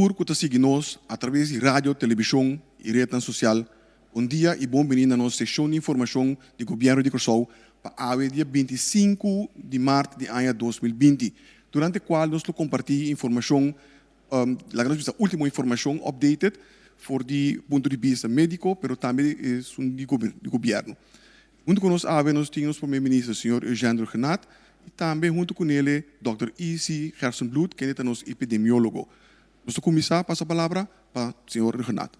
Tur ku ta sigui nos atraves di radio, televishon i retnan sosial, bon dia i bon bini na nos sekshon di informashon di Gobièrnu di Kòrsou pa awe dia 25 di mart di aña 2020, durante kual nos lo kompartí informashon, laga nos bisa último informashon updated for di punto di bista médiko pero tambe esun di gobièrnu. Huntu ku nos awe nos tin nos Prome Minister señor Eugène Rhuggenaath i tambe huntu ku nele dòkter E.C. Gerstenbluth kende ta nos epidemiólogo. Nos ta kuminsá pasa palabra pa señor Rhuggenaath.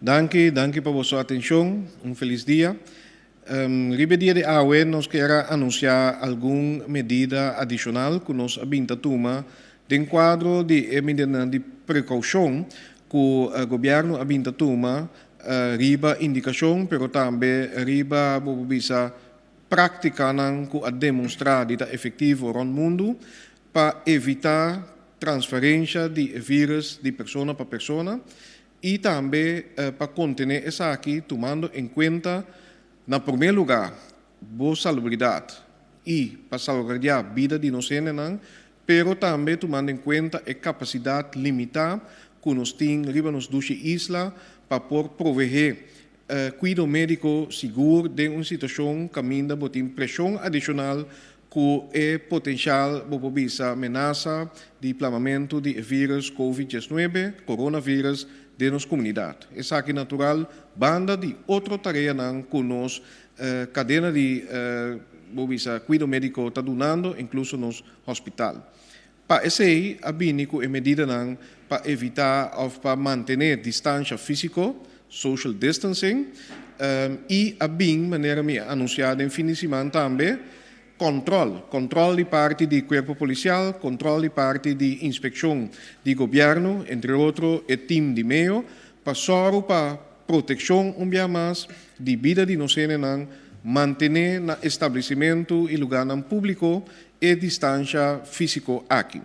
Danki, danki pa boso atenshon. Un felis dia. Riba e dia di awe nos kier a anunsiá algun medida adishonal ku nos a bin ta tuma den kuadro di e medidanan di prekoushon ku gobièrnu a bin ta tuma riba indikashon pero tambe riba bo por bisa práktikanan ku a demonstrá di ta efektivo rònt mundu pa evitá transferensha di e vírùs di persona pa persona i tambe pa kontené esaki tumando en kuenta na promé lugá bo salubridat i pa salvaguardiá bida di nos hendenan pero tambe tumando en kuenta e kapasidat limitá ku nos tin riba nos dushi isla pa por proveé kuido médiko sigur den un situashon kaminda bo tin preshon adishonal ku e potenshal, bo por bisa, menasa di plamamentu di e vírùs Covid 19, coronavirus, den nos komunidat. Esaki natural banda di otro tareanan ku nos kadena di, bo bisa, kuido médiko ta dunando, inkluso nos hospital. Pa esei a bini ku e medidanan pa evitá òf pa mantené distansha físiko, social distancing, i a bin, manera mi a anunsiá den fin di siman tambe, kòntròl, kòntròl di parti di kuerpo polisial, kòntròl di parti di inspekshon di gobièrnu, entre otro e tim di meo, pa sòru pa protekshon un bia mas di bida di nos hendenan, mantené na establesimentu i lugánan públiko e distansha físiko aki.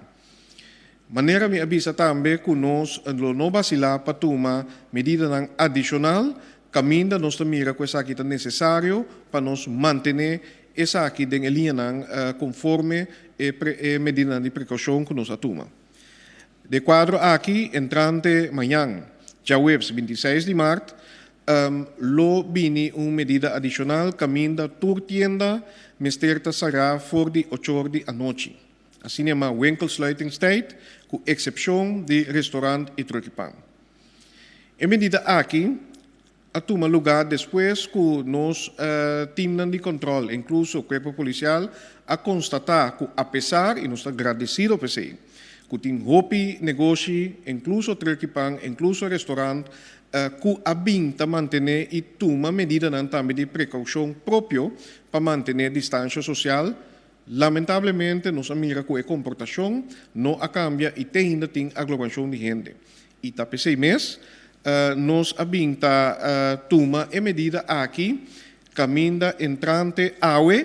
Manera mi a bisa tambe ku nos lo no basilá pa tuma medidanan adishonal kaminda nos ta mira ku esaki ta nesesario pa nos mantené esaki den e liñanan konforme e e medidanan di prekoushon ku nos a tuma. De kuadro aki, entrante mañan, djaweps 26 di mart, lo bini un medida adishonal kaminda tur tienda mester ta sará for di ochor di anochi. Asina yamá winkelsluitingstijd, ku eksepshon di restorant i trukipan. E medida aki a tuma lugá despues ku nos timnan di kòntròl, inkluso kuerpo polisial, a konstatá ku apesar, i nos ta gradesido pa esei, ku tin hopi negoshi, inkluso trukipan, inkluso restorant, ku a bin ta mantené i tuma medidanan tambe di prekoushon propio pa mantené distansha sosial. Lamentablemente nos a mira ku e komportashon no a kambia i te ainda tin aglomerashon di hende. I ta p'esei mes nos a bin ta tuma e medida aki kaminda entrante awe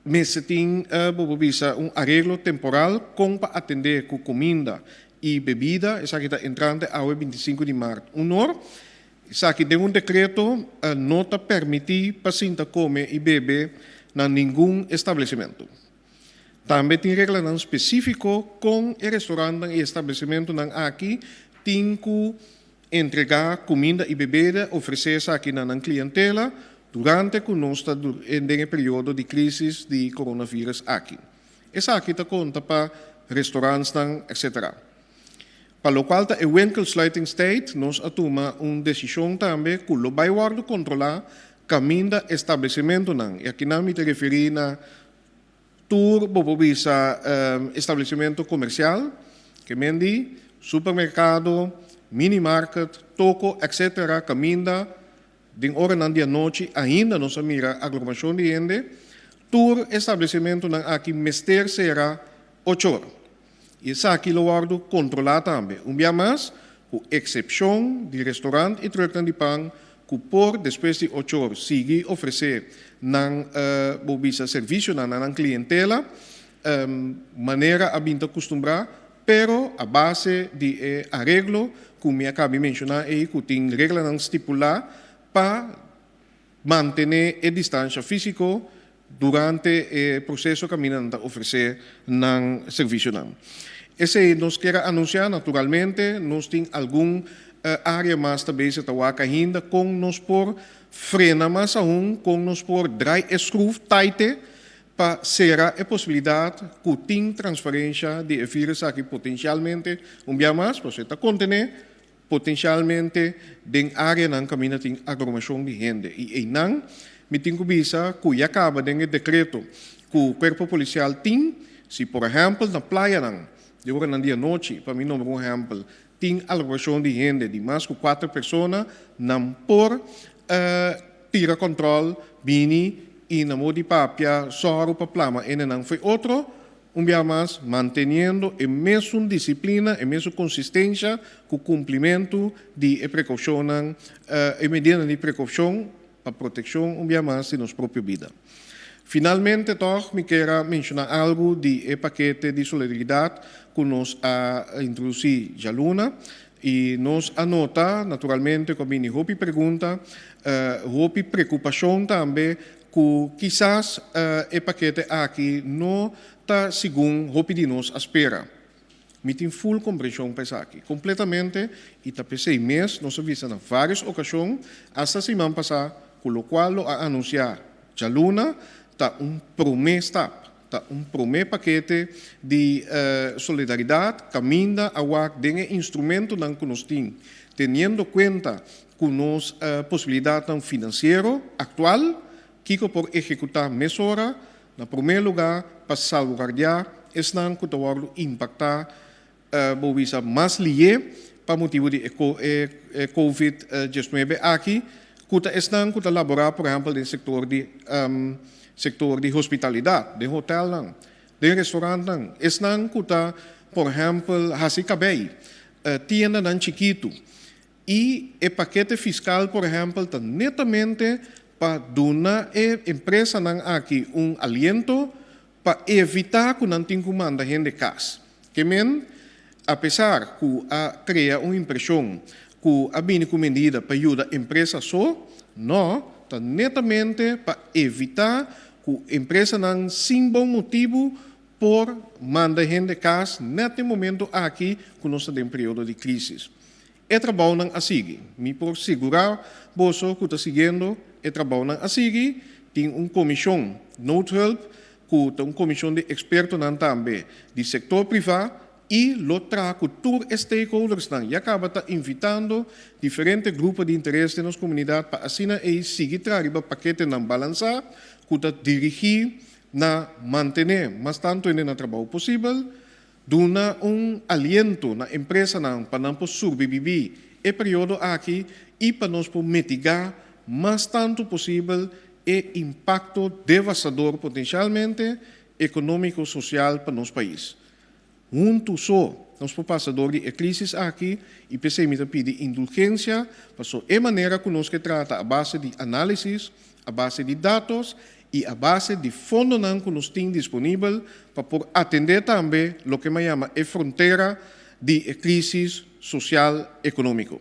mester tin, bo por bisa, un areglo temporal kon pa atendé ku kuminda i bebida. Esaki ta entrante awe 25 di mart. Un or, esaki den un dekreto no ta permití pa sinta kome i bebe na ningun establesimentu. Tambe tin reglanan spesífiko kon e restorantnan i establesimentunan aki tin ku entregá kuminda i bebida, ofresé esaki na nan klientela durante ku nos ta den e periodo di krísis di coronavirus aki. Esaki ta konta pa restorantsnan etcetera. Pa lokual ta e winkelsluitingstijd nos a tuma un desishon tambe ku lo bai wòrdu kontrolá kaminda establesimentunan, i akinan mi ta referí na tur bo por bisa establesimentu komersial, ke men di supermerkado, minimarket, toko etcetera kaminda den oranan di anochi ainda nos a mira aglomerashon di hende, tur establesimentunan aki mester sera ocho or. I esaki lo wòrdu kontrolá tambe, un bia mas, ku eksepshon di restorant i trùknan di pan ku por despues di ochor sigui ofresé nan bo bisa servisionan na nan klientela manera a bin ta kustumbrá, pero a base di e areglo ku mi a kabi menshoná ei ku tin reglanan stipulá pa mantené e distansha físiko. durante e proseso kaminda nan ta ofresé nan servisionan. Esei nos kier a anunsiá. Naturalmente nos tin algun área mas ta bezig ta wak ainda kon nos por frena mas aun, kon nos por drai e skruf taite pa sera e posibilidat ku tin transferensha di e vírus aki potensialmente un bia mas, pasobra e ta kontené potensialmente den áreanan kaminda tin aglomashon di hende. I einan mi tin ku bisa ku ya kaba den e dekreto ku Kuerpo Polisial tin, si por ehèmpel na playanan di oranan di anochi, pa mi nombra un ehèmpel, tin aglomashon di hende di mas ku kuater persona, nan por tira kòntròl, bini i na modo di papia sòru pa plama hendenan fo'i otro. Un bia mas, manteniendo e mesun disiplina, e mesun konsistensha ku kumplimentu di e prekoushonnan, e medidanan di prekoushon pa protekshon un bia mas di nos propio bida. Finalmente tòg mi kier a menshoná algu di e pakete di solidaridat ku nos a introdusí djaluna i nos a nota naturalmente ku a bini hopi pregunta, hopi prekupashon tambe ku kisas e pakete aki no ta segun hopi di nos a spera. Mi tin ful komprenshon pa esaki, kompletamente, i ta p'esei mes nos a bisa na vários okashon, asta siman pasá, ku lokual lo a anunsiá djaluna ta un promé stap, ta un promé pakete di solidaridat kaminda a wak den e instrumentonan ku nos tin, teniendo kuenta Ku nos posibilidatnan finansiero aktual, kiko por ehekutá mesora, na promé lugá pa salvaguardiá esnan ku ta wòrdu impaktá bo bisa mas lié pa motibu di e Covid 19 aki, ku ta esnan ku ta laborá por ehèmpel den sektor di sektor di hospitalidat, den hotèlnan, den restorantnan, esnan ku ta por ehèmpel hasi kabei, tiendanan chikitu. I e pakete fiskal por ehèmpel ta netamente pa duna e empresanan aki un aliento pa evitá ku nan tin ku manda hende kas. Ke men, apesar ku a krea un impreshon ku a bini ku medida pa yuda empresa so, nò, ta netamente pa evitá ku empresanan sin bon motibu por manda hende kas nèt den momento aki ku nos ta den periodo di krísis. E trabounan a sigui. Mi por sigurá boso ku ta siguiendo e trabounan a sigui. Tin un komishon noodhulp ku ta un komishon di ekspertonan tambe di sektor privá i lo traha ku tur e stakeholdersnan. Ya kaba ta invitando diferente grupo di interes den nos komunidat pa asina ei sigui traha riba paketenan balansá ku ta dirigí na mantené mas tantu hende na trabou posibel, duna un aliento na empresanan pa nan por surbibibí e periodo aki i pa nos por mitigá mas tantu posibel e impakto devastador potenshalmente ekonómiko sosial pa nos pais. Huntu so nos por pasa dor di e krísis aki i p'esei mi ta pidi indulgensia paso e manera ku nos ke trata a base di análisis, a base di datos i a base di fondonan ku nos tin disponibel pa por atendé tambe loke mi a yama e frontera di e krísis sosial ekonómiko.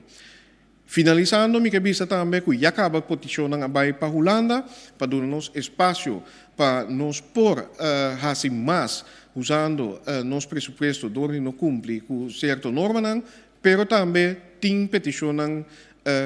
Finalisando mi ke bisa tambe ku ya kaba petishonnan a bai pa Hulanda pa duna nos espasio pa nos por hasi mas usando nos presupuesto dor di no kumpli ku sierto normanan, pero tambe tin petishonnan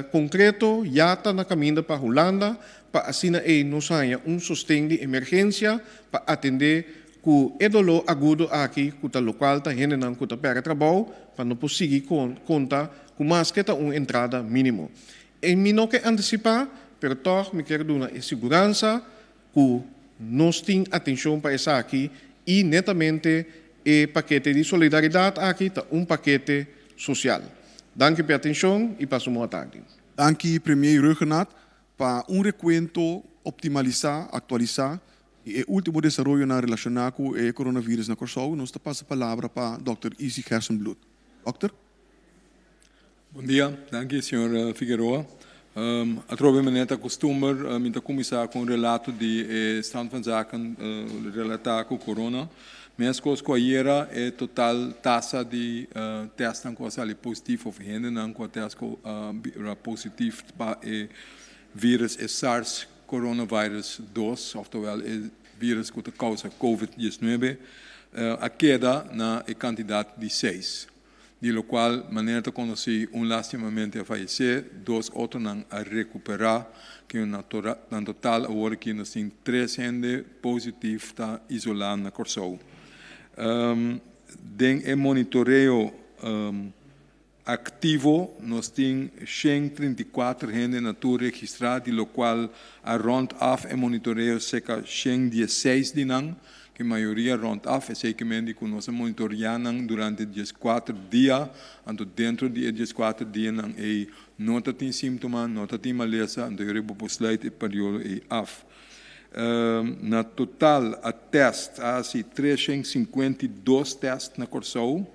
konkreto ya ta na kaminda pa Hulanda pa asina ei nos haña un sosten di emergensia pa atendé Ku e doló agudo aki ku ta lokual ta hendenan ku ta pèrdè trabou pa no por sigui konta ku maske ta un entrada mínimo. E mi no ke antisipá, pero tòg mi kier duna e siguransa ku nos tin atenshon pa esaki i netamente e pakete di solidaridat aki ta un pakete sosial. Danki pa e atenshon i pasa un bon atardi. Danki Premier Rhuggenaath pa un rekuento optimalisá, aktualisá di e último desaroyonan relashoná ku e coronavirus na Kòrsou. Nos ta pasa palabra pa dòkter Izzy Gerstenbluth. Dòkter. Bon dia, danki señor Figueroa. Atrobe manera ta kustumber mi ta kuminsá ku un relato di e stand van zaken relatá ku corona. Meskos ku ayera e total tasa di tèstnan ku a sali positief òf hendenan ku a tèst ku a bira positief pa e virus e SARS coronavirus dos, oftewel e. virus ku ta kousa Covid 19, a keda na e kantidat di seis, di lokual manera ta konosí un lastimamente a fayesé, dos otronan a rekuperá, ku na total awor aki nos tin tres hende positif ta isolá na Kòrsou. Den e monitoreo aktivo nos tin 134 hende na tur registrá, di lokual a rond af e monitoreo serka 116 di nan, ku mayoria rond af, esei ke men di ku nos a monitoreá nan durante 14 dia, anto dentro di e 14 dianan ei no ta tin síntoma, no ta tin malesa, anto bo por sluit e periodo ei af. Na total a test a hasi 352 test na Kòrsou,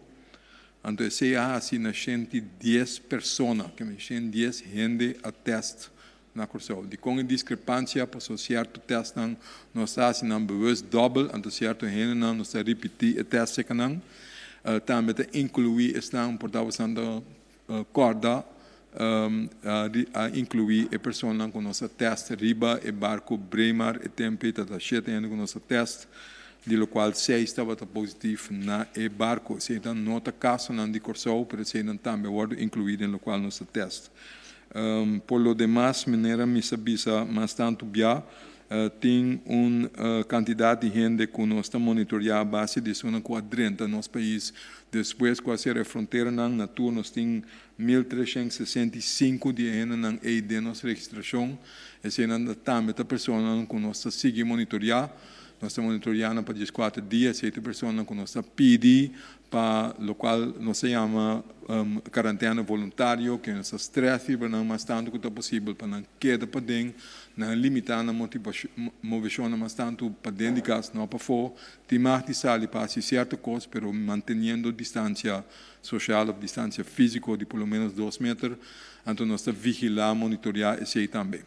anto esei a hasi na 110 persona, ke men 110 hende a test na Kòrsou. Dikon e diskrepansia? Pasobra sierto testnan nos ta hasi nan bewust dòbel, anto sierto hendenan nos ta ripití e test sekanan. Tambe ta inkluí esnan por ta basando kòrda a inkluí e personanan ku nos a test riba e barku Braemar e tempu ei tabata shete hende ku nos a test, di lokual seis tabata positif na e barku. Eseinan no ta kasonan di Kòrsou, pero eseinan tambe a wòrdu inkluí den lokual nos a test. Por lo demas, manera mi sa bisa mas tantu bia, tin un kantidat di hende ku nos ta monitoriá a base di esunnan ku a drenta nos pais despues ku a sera e fronteranan. Na tur nos tin 1365 di e hendenan ei den nos registrashon. Eseinan tambe ta personanan ku nos ta sigui monitoriá. Nos ta monitoriá nan pa 14 dia. Esei ta personanan ku nos ta pidi pa lokual nos ta yama karantena voluntario, ke nos ta strès riba nan mas tantu ku ta posibel pa nan keda paden, nan limitá nan moveshonnan mas tantu paden di kas, no pafó. Tin mag di sali pa hasi sierto kos, pero manteniendo distansia sosial òf distansia físiko di por lo ménos 2 meter. Anto nos ta vigilá, monitoriá esei tambe.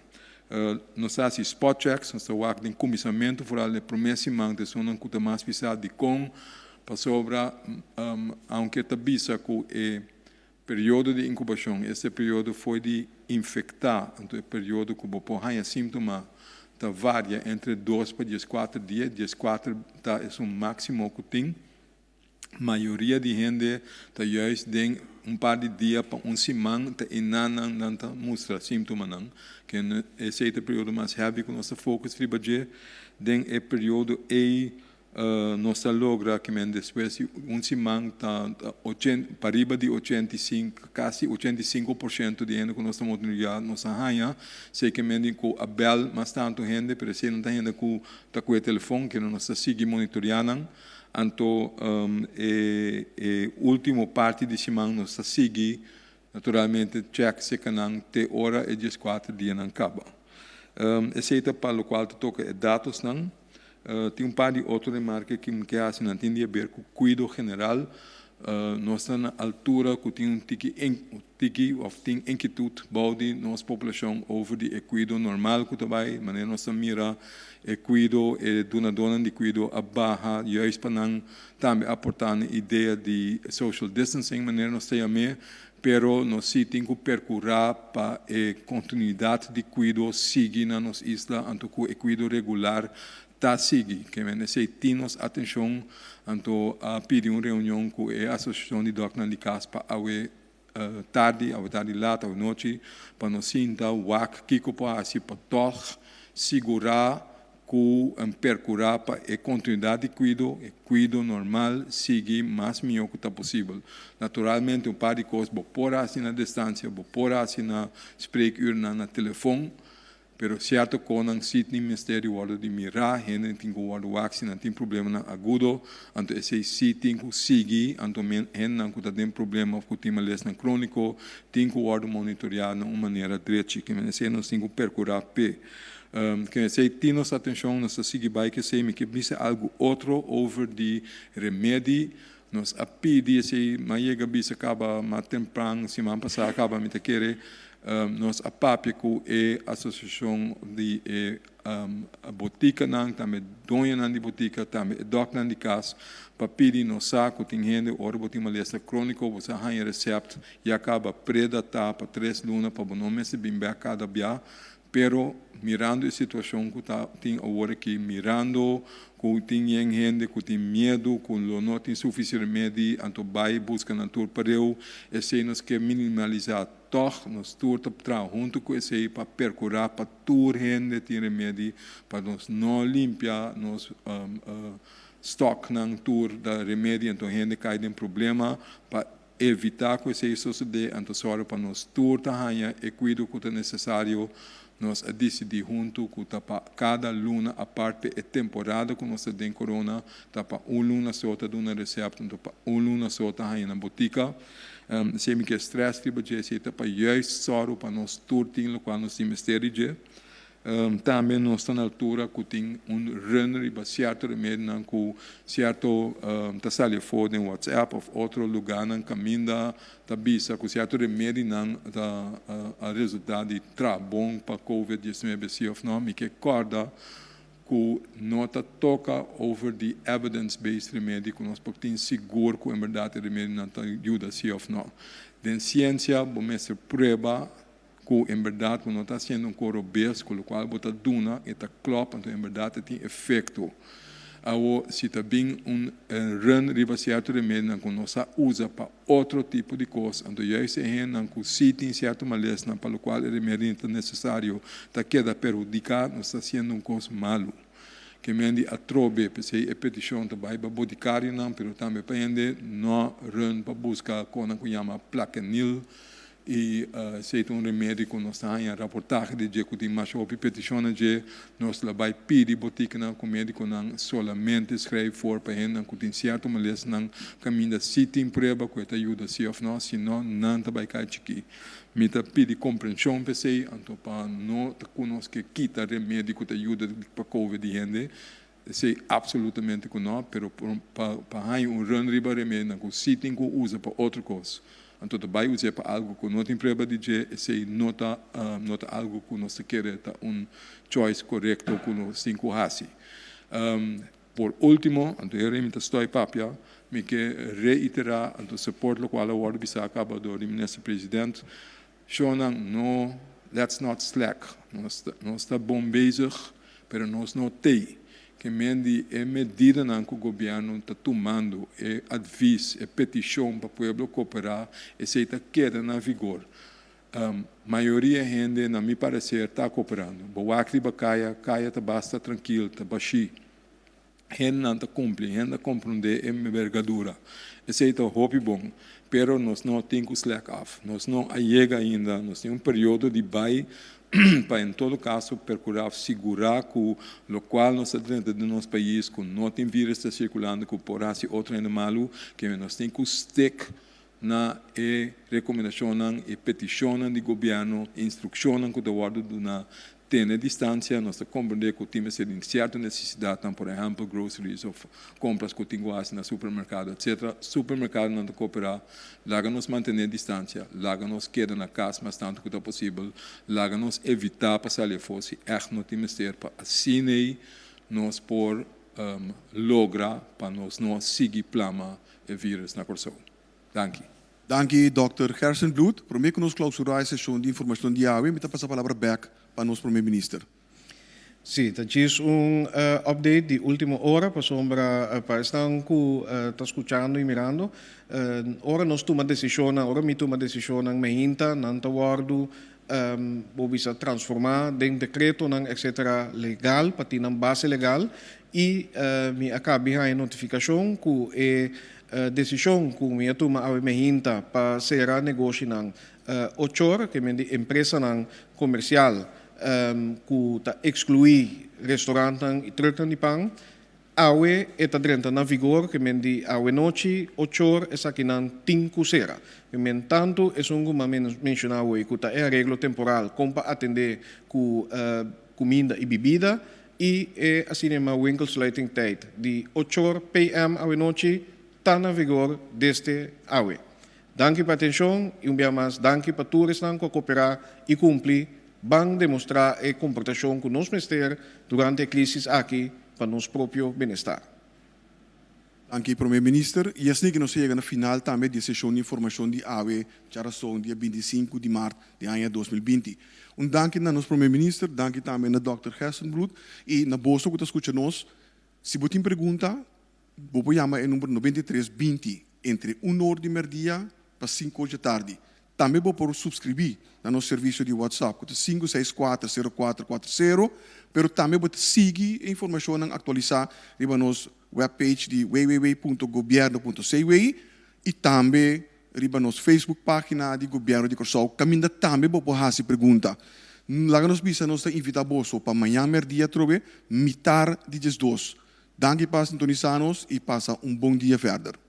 Nos ta hasi spot checks, nos ta wak den kuminsamentu, foral den e promé siman, ta esunnan ku ta mas pisá dikon, pasobra aunke ta bisa ku e periodo di inkubashon, esta e periodo for di infektá, anto e periodo ku bo por haña síntoma ta varia entre 2 pa 14 dia, 14 ta esun máksimo ku tin. Mayoria di hende ta juist den un par di dia pa un siman ta einan nan nan ta mustra símptomanan. Ke esei ta e periodo mas heavy ku nos ta focus riba dje. Den e periodo ei nos ta logra ke men despues di un siman ta pariba di 85, kasi 85% di hende ku nos ta monitoreá nos a haña. Esei ke men di ku a bèl mas tantu hende, pero esei no ta hende ku ta ku e telefòn, ke nos ta sigui monitoreá nan. Anto e e último parti di siman nos ta sigui naturalmente chèk sekanan te ora e 14 dianan kaba. Esei ta pa lokual ta toka e datosnan. Tin un par di otro remarke ku mi ke hasi, nan tin di haber ku kuido general. Nos ta na altura ku tin un tiki tiki òf tin inkitut bou di nos poblashon over di e kuido normal ku ta bai. Manera nos ta mira e kuido, e dunadónan di kuido a baha juist pa nan tambe aportá na idea di social distancing manera nos ta yam'é, pero nos sí tin ku perkurá pa e kontinuidat di kuido sigui na nos isla anto ku e kuido regular ta sigui. Ke men esei tin nos atenshon, anto a pidi un reunion ku e asosiashon di dòkternan di kas pa awe tardi, awe tardi lat, awe nochi, pa nos sinta wak kiko por hasi pa tòg sigurá ku perkurá pa e kontinuidat di kuido, e kuido normal sigui mas mihó ku ta posibel. Naturalmente un par di kos bo por hasi na distansia, bo por hasi na spreekuurnan na telefon, pero sierto konan si tin mester di wòrdu di mirá, hende tin ku wòrdu wak si nan tin problemanan agudo, anto esei si tin ku sigui, anto hendenan ku ta den problema òf ku tin malesnan króniko tin ku wòrdu monitoriá na un manera drechi. Ke men esei nos tin ku perkurá p'e. Ke esei tin nos atenshon, nos ta sigui bai ku esei. Mi ke bisa algu otro over di remedi. Nos a pidi esei, mi a yega bisa kaba mas tempran siman pasá kaba mi ta kere nos a papia ku e asosiashon di e botikanan, tambe doñonan di botika, tambe e dòkternan di kas pa pidi nos sa ku tin hende ora bo tin malesa króniko bo sa haña resèpt ya kaba predatá pa 3 luna pa bo no mester bin bèk kada bia. Pero mirando e situashon ku ta tin awor aki, mirando ku tin yen hende ku tin miedu ku lo no tin sufisiente remedi, anto bai buska nan tur pareu, esei nos ke minimalisá. Tòg nos tur ta traha huntu ku esei pa perkurá pa tur hende tin remedi, pa nos no limpia nos stòknan tur da remedi anto hende kai den problema, pa evitá ku esei sosodé anto sòru pa nos tur ta haña e kuido ku ta nesesario. Nos a disidí huntu ku ta pa kada luna apart p'e e temporada ku nos ta den korona, ta pa un luna so ta duna resèpt anto pa un luna so ta haña na botika. Esei mi ke strès riba dje, esei ta pa juist sòru pa nos tur tin lokual nos tin mester di dje. Tambe nos ta na altura ku tin un run riba sierto remedinan ku sierto ta sali afó den WhatsApp òf otro lugánan kaminda ta bisa ku sierto remedinan ta a resultá di traha bon pa covid 19 si òf no. Mi ke kòrda ku no ta toka over di evidence based remedi ku nos por tin sigur ku en bèrdat e remedinan ta yuda si òf no. Den siensia bo mester prueba ku en bèrdat bo no ta hasiendo un kos robes ku lokual bo ta duna e ta klòp anto en bèrdat e tin efekto. Awo si ta bin un run riba sierto remedinan ku nos a usa pa otro tipo di kos anto juist e hendenan ku si tin sierto malesnan pa lokual e remedinan ta nesesario ta keda perhudiká, nos ta hasiendo un kos malu. Ke men di atrobe, p'esei e petishon ta bai pa botikarionan pero tambe pa hende no run pa buska konan ku yama plaquenil I esei ta un remedi ku nos ta haña raportahe di dje ku tin masha hopi petishon na dje. Nos la bai pidi botiknan ku medikonan solamente skrijf for pa hendenan ku tin sierto malesnan kaminda si tin prueba ku e ta yuda si òf no, si no nan ta bai kai chikí. Mi ta pidi komprenshon p'esei anto pa no ta ku nos ke kita remedi ku ta yuda pa covid di hende. Esei absolutamente ku no, pero pa pa haña un run riba remedinan ku si tin ku usa pa otro kos, anto ta bai us'é pa algu ku no tin prueba di dje, esei no ta no ta algu ku nos ta kere ta un choice korekto ku nos tin ku hasi. Por ultimo, anto e rei mi ta stoi papia, mi ke reiterá anto support lokual a wòrdu bisá kaba dor di Minister President, Shownan, no, let's not slack. Nos nos ta bon bezig, pero nos no tei. Ke men di e medidanan ku gobièrnu ta tumando, e advis, e petishon pa pueblo kooperá, esei ta keda na vigor. Mayoria hende, na mi pareser, ta kooperando. Bo wak riba kaya, kaya ta basta trankil, ta bashí. Hendenan ta kumpli, hende ta komprondé e enbergadura. Esei ta hopi bon, pero nos no tin ku slèk af. Nos no a yega ainda, nos tin un periodo di bai pa en todo kaso perkurá òf sigurá ku lokual nos ta drenta den nos pais ku no tin vírus ta sirkulando ku por hasi otro hende malu, kende nos tin ku stik na e rekomendashonnan, e petishonnan di gobièrnu, e instrukshonnan ku ta wòrdu duná. Tene distansia, nos ta komprendé ku tin mester di sierto nesesidatnan, por ehèmpel groceries òf kompras ku tin ku hasi na supermerkado etsetera. Supermerkadonan ta kooperá, laga nos mantené distansia, laga nos keda na kas mas tantu ku ta posibel, laga nos evitá pa sali afó si ègt no tin mester pa asin'ei nos por logra pa nos no sigui plama e virus na Kòrsou. Danki. Danki Dòkter Gerstenbluth. Promé ku nos klousurá e seshon di informashon di awe, mi ta pasa palabra bèk pa nos Promé Minister. Sí, ta djis un update di último ora pasobra pa esnan ku ta skuchando i mirando, ora nos tuma desishonnan, ora mi tuma desishonnan meinta, nan ta wòrdu bo bisa transformá den dekretonan etcetera legal pa tin nan base legal i mi a kabi haña notifikashon ku e desishon ku mi a tuma awe mehinta pa sera negoshinan ochor, ke men di empresanan komersial ku ta ekskluí restorantnan i trùknan di pan. Awe e ta drenta na vigor, ke men di awe nochi ochor esakinan tin ku sera. Ke men tantu esun ku m'a menshoná awoi ku ta e areglo temporal kon pa atendé ku kuminda i bibida i e asina yamá winkelsluitingtijd di ochor PM awe nochi ta na vigor desde awe. Danki pa atenshon i un bia mas danki pa tur esnan ku a koperá i kumpli. Ban demostrá e komportashon ku nos mester durante e krisis aki pa nos propio benestar. Danki Prome Minister. Y asina cu nos a yega na final tambe di e sesion di informacion di awe djarason dia 25 di maart di aña 2020. Un danki na nos Prome Minister, danki tambe na Dòkter Gerstenbluth y na boso cu ta scucha nos. Si bo tin pregunta, bo por yama e number 93 20 entre un or di merdia pa 5 or dje tardi. Tambe bo por subscribi na nos servicio di WhatsApp cu ta 564 0440, pero tambe bo ta sigui e informacionnan actualisa riba nos webpage di www.gobierno.cw y tambe riba nos Facebook pagina di Gobierno di Corsou, caminda tambe bo por haci pregunta. Laga nos bisa nos ta invita boso pa mañan merdia trobe mitar di 12. Danki pa sintonisa nos y pasa un bon dia verder.